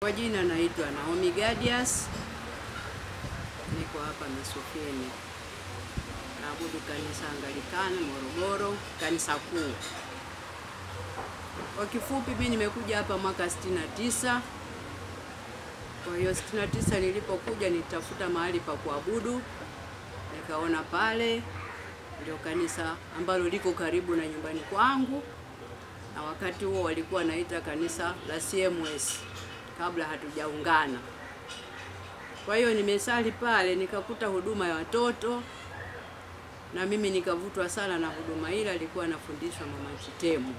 Kwa jina naitwa Naomi Gadias, niko hapa Misufini, naabudu kanisa Anglikana Morogoro, kanisa kuu. Kwa kifupi, mimi nimekuja hapa mwaka 69. Kwa hiyo 69 nilipokuja nitafuta mahali pa kuabudu, nikaona pale ndio kanisa ambalo liko karibu na nyumbani kwangu, na wakati huo walikuwa naita kanisa la CMS kabla hatujaungana. Kwa hiyo nimesali pale nikakuta huduma ya watoto, na mimi nikavutwa sana na huduma ile. Alikuwa anafundishwa Mama Chitemu.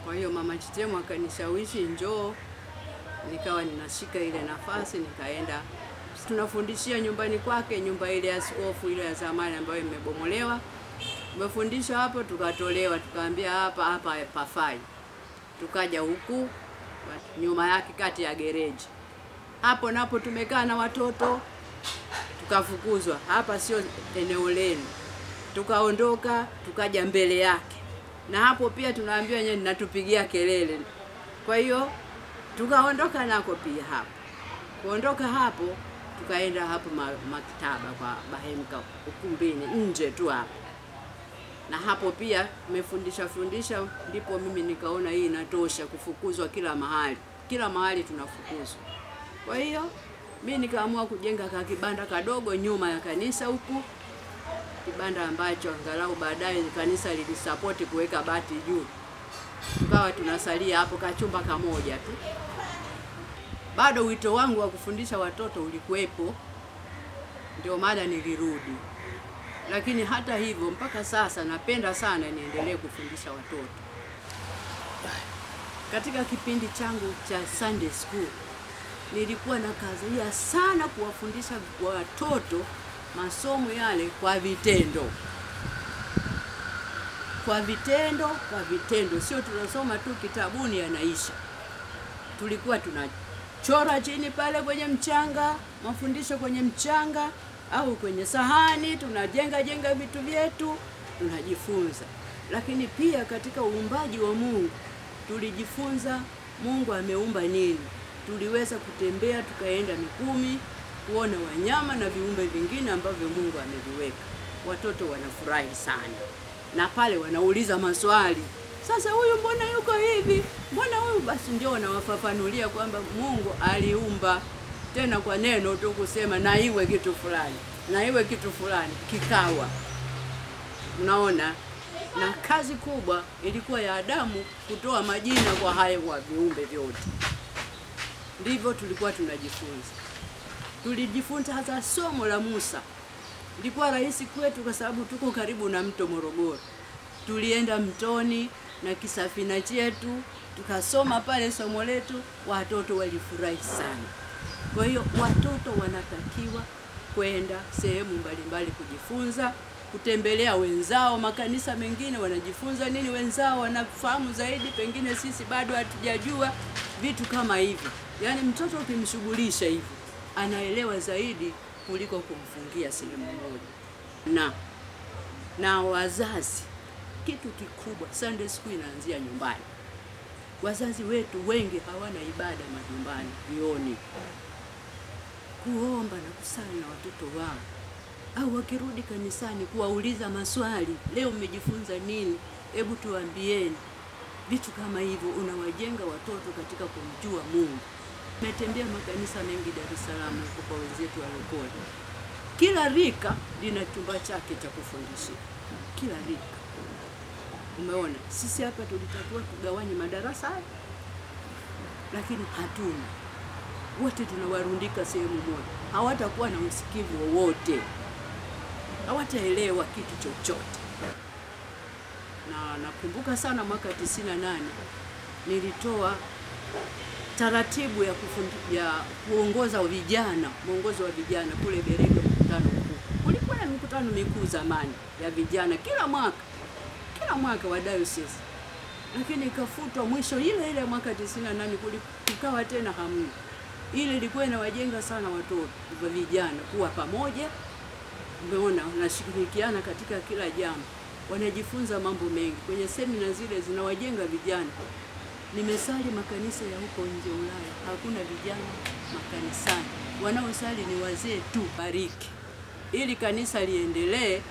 Kwa hiyo Mama Chitemu akanishawishi njoo, nikawa ninashika ile nafasi, nikaenda. Tunafundishia nyumbani kwake, nyumba ile ya askofu ile ya zamani ambayo imebomolewa. Tumefundisha hapo, tukatolewa, tukaambia hapa hapa pafai. Tukaja huku nyuma yake kati ya gereji. Hapo napo tumekaa na watoto, tukafukuzwa, hapa sio eneo lenu. Tukaondoka, tukaja mbele yake. Na hapo pia tunaambiwa nyenye natupigia kelele. Kwa hiyo tukaondoka nako pia hapo. Kuondoka hapo tukaenda hapo maktaba kwa Bahemka ukumbini nje tu hapo. Na hapo pia tumefundisha fundisha, ndipo mimi nikaona hii inatosha kufukuzwa kila mahali. Kila mahali tunafukuzwa. Kwa hiyo mimi nikaamua kujenga kibanda kadogo nyuma ya kanisa huku, kibanda ambacho angalau baadaye kanisa lilisupport kuweka bati juu. Tukawa tunasalia hapo kachumba kamoja tu. Bado wito wangu wa kufundisha watoto ulikuwepo, ndio maana nilirudi. Lakini hata hivyo mpaka sasa napenda sana niendelee kufundisha watoto. Katika kipindi changu cha Sunday School nilikuwa na kazi sana kuwafundisha watoto masomo yale kwa vitendo. Kwa vitendo, kwa vitendo. Sio tunasoma tu kitabuni yanaisha. Tulikuwa tunachora chini pale kwenye mchanga, mafundisho kwenye mchanga au kwenye sahani, tunajenga jenga vitu vyetu, tunajifunza. Lakini pia katika uumbaji wa Mungu tulijifunza Mungu ameumba nini. Tuliweza kutembea tukaenda Mikumi kuona wanyama na viumbe vingine ambavyo Mungu ameviweka. Watoto wanafurahi sana. Na pale wanauliza maswali. Sasa huyu mbona yuko hivi? Mbona huyu? Basi ndio wanawafafanulia kwamba Mungu aliumba tena kwa neno tu kusema na iwe kitu fulani, na iwe kitu fulani, kikawa. Unaona? Na kazi kubwa ilikuwa ya Adamu kutoa majina kwa hayo wa viumbe vyote. Ndivyo tulikuwa tunajifunza. Tulijifunza hata somo la Musa. Ilikuwa rahisi kwetu kwa sababu tuko karibu na mto Morogoro. Tulienda mtoni na kisafina chetu, tukasoma pale somo letu, watoto walifurahi sana. Kwa hiyo watoto wanatakiwa kwenda sehemu mbalimbali kujifunza, kutembelea wenzao, makanisa mengine wanajifunza nini, wenzao wanafahamu zaidi, pengine sisi bado hatujajua vitu kama hivyo. Yaani mtoto ukimshughulisha hivi anaelewa zaidi kuliko kumfungia sehemu moja. Na wazazi, kitu kikubwa, Sunday School inaanzia nyumbani. Wazazi wetu wengi hawana ibada majumbani, jioni. Kuomba na kusali na watoto wao. Au wakirudi kanisani kuwauliza maswali, leo mmejifunza nini? Hebu tuambieni. Vitu kama hivyo unawajenga watoto katika kumjua Mungu. Nimetembea makanisa mengi Dar es Salaam huko kwa wenzetu wa Lokole. Kila rika lina chumba chake cha kufundishia. Kila rika. Umeona, sisi hapa tulitakiwa kugawanya madarasa, lakini hatuna. Wote tunawarundika sehemu moja. Hawatakuwa na usikivu wowote. Hawataelewa kitu chochote. Na nakumbuka sana mwaka 98 nilitoa taratibu ya kuongoza vijana, mwongozo wa vijana kule Berega, mkutano mkuu. Kulikuwa na mikutano mikuu zamani ya vijana kila mwaka. Kila mwaka wa diocese. Lakini ikafutwa mwisho ile ile mwaka 98, kulikuwa tena hamna. Ile ilikuwa inawajenga sana watoto wa vijana kuwa pamoja. Umeona, wanashirikiana katika kila jambo. Wanajifunza mambo mengi. Kwenye semina zile zinawajenga vijana. Nimesali makanisa ya huko nje Ulaya, hakuna vijana makanisani. Wanaosali ni wazee tu. Bariki ili kanisa liendelee,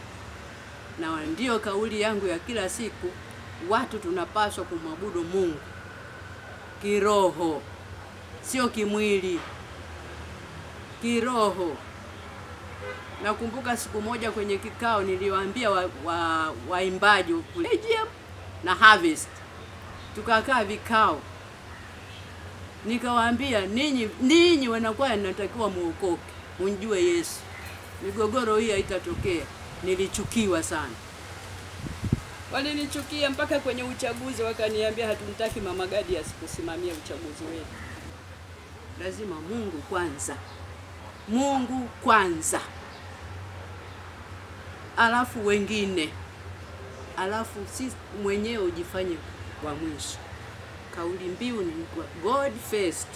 na ndio kauli yangu ya kila siku. Watu tunapaswa kumwabudu Mungu kiroho, sio kimwili, kiroho. Nakumbuka siku moja kwenye kikao niliwaambia waimbaji kule AGM na Harvest, tukakaa vikao, nikawaambia ninyi wanakwaya mnatakiwa muokoke, mjue Yesu, migogoro hii haitatokea. Nilichukiwa sana, walinichukia mpaka kwenye uchaguzi wakaniambia hatumtaki Mama Gadi asikusimamie uchaguzi wetu. Lazima Mungu kwanza, Mungu kwanza, alafu wengine, alafu sisi mwenyewe ujifanye wa mwisho. Kauli mbiu ni God first,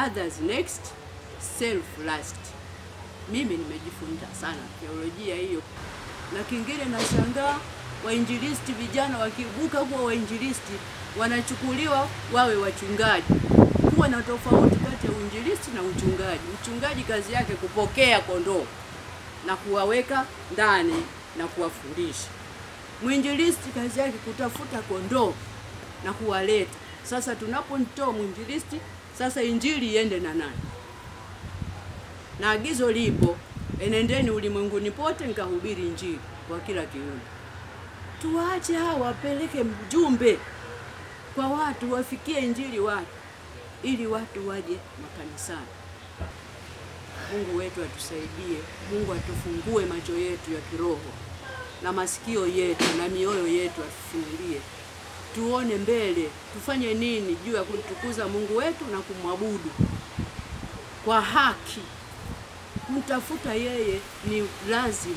others next, self last. Mimi nimejifunza sana teolojia hiyo. Na kingine nashangaa wainjilisti vijana wakivuka kuwa wainjilisti wanachukuliwa wawe wachungaji. Kuwa na tofauti kati ya uinjilisti na uchungaji. Mchungaji kazi yake kupokea kondoo na kuwaweka ndani na kuwafundisha. Mwinjilisti kazi yake kutafuta kondoo na kuwaleta. Sasa tunapomtoa mwinjilisti, sasa injili iende na nani? Na agizo lipo, enendeni ulimwenguni pote nikahubiri injili kwa kila kiumbe. Tuache hawa wapeleke mjumbe kwa watu, wafikie injili watu, ili watu waje makanisani. Mungu wetu atusaidie, Mungu atufungue macho yetu ya kiroho na masikio yetu na mioyo yetu atufungulie. Tuone mbele, tufanye nini juu ya kumtukuza Mungu wetu na kumwabudu kwa haki. Kumtafuta yeye ni lazima.